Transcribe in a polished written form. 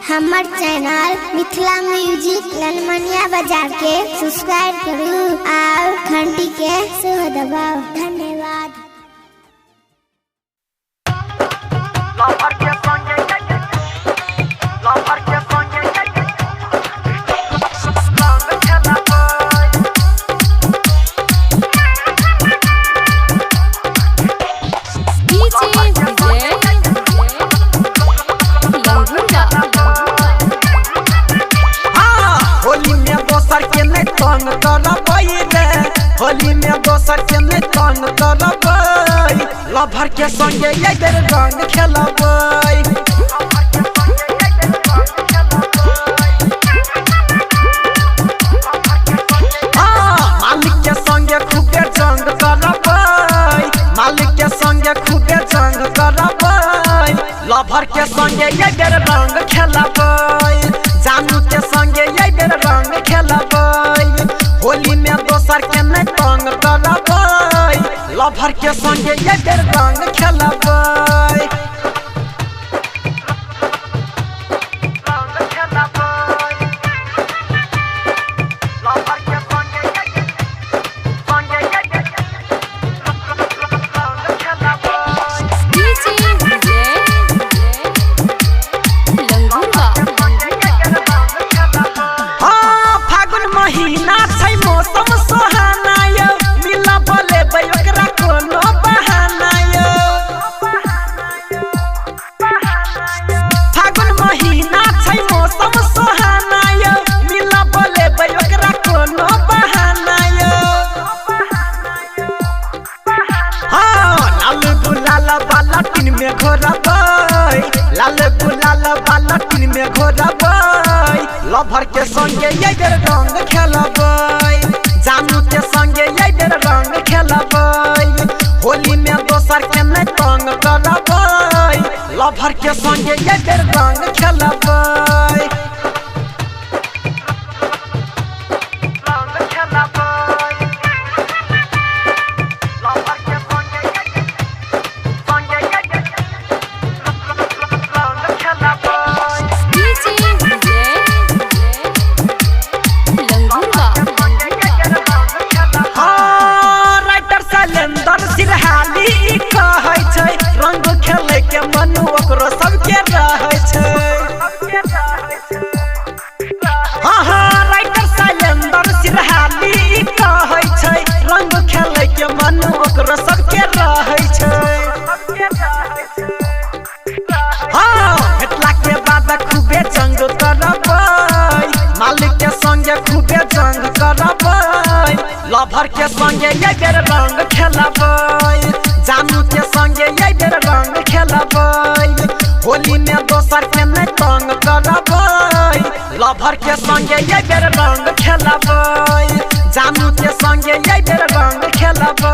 हमर channel Mithila music ललमनिया बाजार के सब्सक्राइब करू और घंटी के सेहो दबाउ। धन्यवाद। होली में दोसर के नहीं तंग करबै रे, होली में दोसर के नहीं तंग करबै, लभर के संगे एहि बेर रंग खेलबै। मालिक के संगे खूबे जंग करबै, मालिक के संगे खूबे जंग करबै, लभर के संगे एहि बेर रंग खेलबै, जानू के संगे एहि बेर रंग खेलबै, होली में दोसर के नहीं तंग करबै, लभर के संगे एहि बेर रंग खेलबै। महीना छै मौसम सुहाना यो, मिला बोलेबै ओकरा कोनो बहाना यो। फागुन महीना छै मौसम सुहाना यो, मिला बोलेबै ओकरा कोनो बहाना यो। हाँ, लाल गुलाल वाला टिन में घोरबै, लाल गुलाल वाला टिन में घोरबै, लभर के संगे एहि बेर रंग खेलबै, जानू के संगे एहि बेर रंग खेलबै, होली में दोसर के नहीं तंग करबै, लभर के संगे एहि बेर रंग खेलबै। रंग खेले के मन ओकरो सबके रहै छै। हाँ, राइटर शैलेंद्र सिरहाली कहै छै, रंग खेले के मन ओकरो सबके रहै छै। हाँ, भेटला के बाद खूबे जंग करबै, मालिक के संगे खूबे जंग करबै, लभर के संगे एहि बेर रंग खेलबै, जानू के संगे एहि बेर रंग खेलबै, होली में दोसर के नहीं तंग करबै, लभर के संगे एहि बेर रंग खेलबै, जानू के संगे एहि बेर रंग खेलबै।